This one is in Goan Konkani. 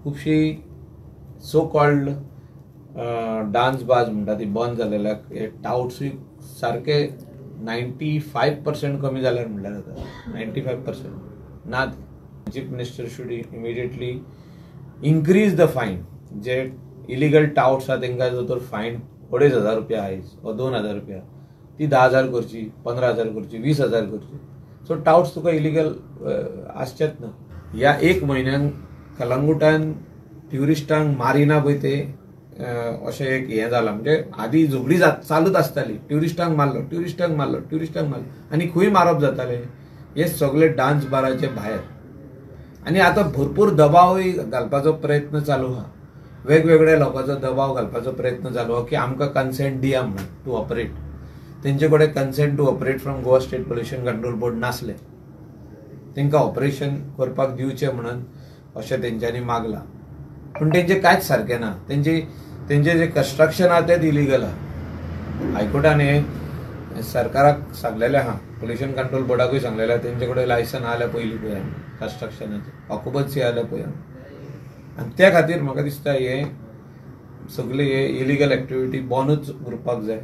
खुबशी सो कॉल्ड डान्स बाज म्हणटा ती बंद जालेल्याक हे टावट्सूय सारके 95% कमी जाल्यार म्हणल्यार जाता, 95% ना. Chief minister should immediately increase the fine. J illegal touts आहा तेंकां जर तर फायन 2500 रुपया आयज वा 2000 रुपया, ती 10,000 करची, 15,000 करची, 20,000 करची. सो टावट्स तुका इलिगल आसचेच ना. ह्या एक म्हयन्यान कलंगुटान ट्युरिस्टांक मारिना पळय ते अशें एक हें जालां. म्हणजे आदी झगडी चालूच आसताली, ट्युरिस्टांक मारलो, ट्युरिस्टांक मारलो, ट्युरिस्टांक मारलो, आनी खंय मारप जातालें हे सगळे डान्स बाराचे भायर. आनी आतां भरपूर दबावूय घालपाचो प्रयत्न चालू आहा, वेगवेगळ्या लोकांचो दबाव घालपाचो प्रयत्न चालू आहा की आमकां कन्सेंट दिया म्हणून टू ऑपरेट. तेंचे कडेन consent to operate from Goa state pollution control board नासलें, तांकां ऑपरेशन करपाक दिवचें म्हणून अशें तेंच्यांनी मागलां. पूण तेंचें कांयच सारकें ना, तेंचें जें कन्स्ट्रक्शन आहा तेंच इलिगल आहा. हायकोर्टान हें सरकाराक सांगलेलें आहा, पोल्युशन कंट्रोल बोर्डाकूय सांगलेलें आहा, तेंचे कडेन लायसन आहा पयलीं पळय कन्स्ट्रक्शनाचें, ऑक्युपन्सी आहा पळय. आनी त्या खातीर म्हाका दिसता हे सगळे हे इलिगल एक्टिविटी बंदूच उरपाक जाय.